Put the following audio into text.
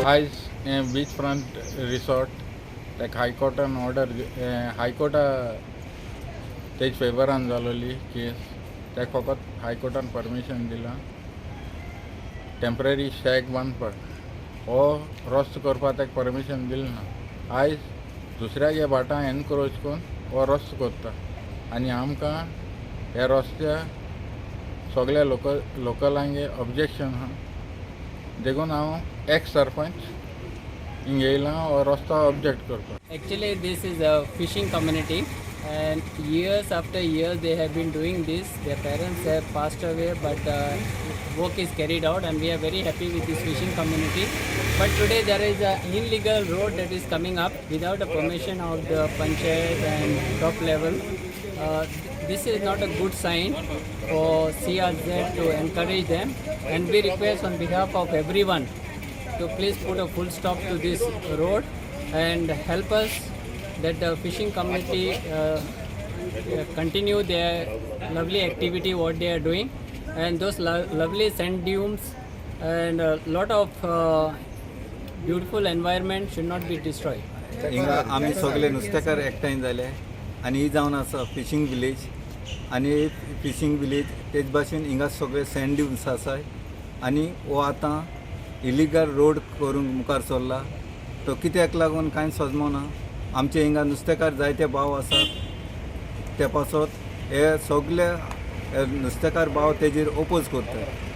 आयज हें beach front resort ताका हायकोर्टान ऑर्डर, हायकोर्टा तेज फेवरान जालोली केस. ताका फकत हायकोर्टान परमिशन दिलां टेंपररी शॅक बांदपाक. हो रस्तो करपाक ताका परमिशन दिलें ना. आयज दुसऱ्यागे भाटां एनक्रोच करून हो रस्तो करता आनी आमकां ह्या रस्त्या सगल्या लोकलांगे ऑब्जेक्शन आहा. देखून हांव एक्स सरपंच हिंग येयलां हो रस्तो ऑब्जेक्ट करपाक. Actually, this is a fishing community, and years after years they have been doing this. Their parents have passed away, but work is carried out, and we are very happy with this fishing community. But today there is an illegal road that is coming up without the permission of the panchayat and top level. This is not a good sign for CRZ to encourage them, and we request on behalf of everyone to please put a full stop to this road and help us that the fishing community continue their lovely activity what they are doing, and those lovely sand dunes and a lot of beautiful environment should not be destroyed. हिंगा आमी सगळे नुस्तेकार एकठांय जाले आनी ही जावन आसा fishing village. आनी फिशींग विलेज तेच भाशेन हिंगा सगळे सँड ड्युन्स आसाय आनी हो आतां इलिगल रोड करूंक मुखार सरला, तो कित्याक लागून कांय सजमना. आमचे हिंगा नुस्तेकार जायते भाव आसात, ते पासत हे सगळे हे नुस्तेकार भाव तेजेर ओपोज करतात.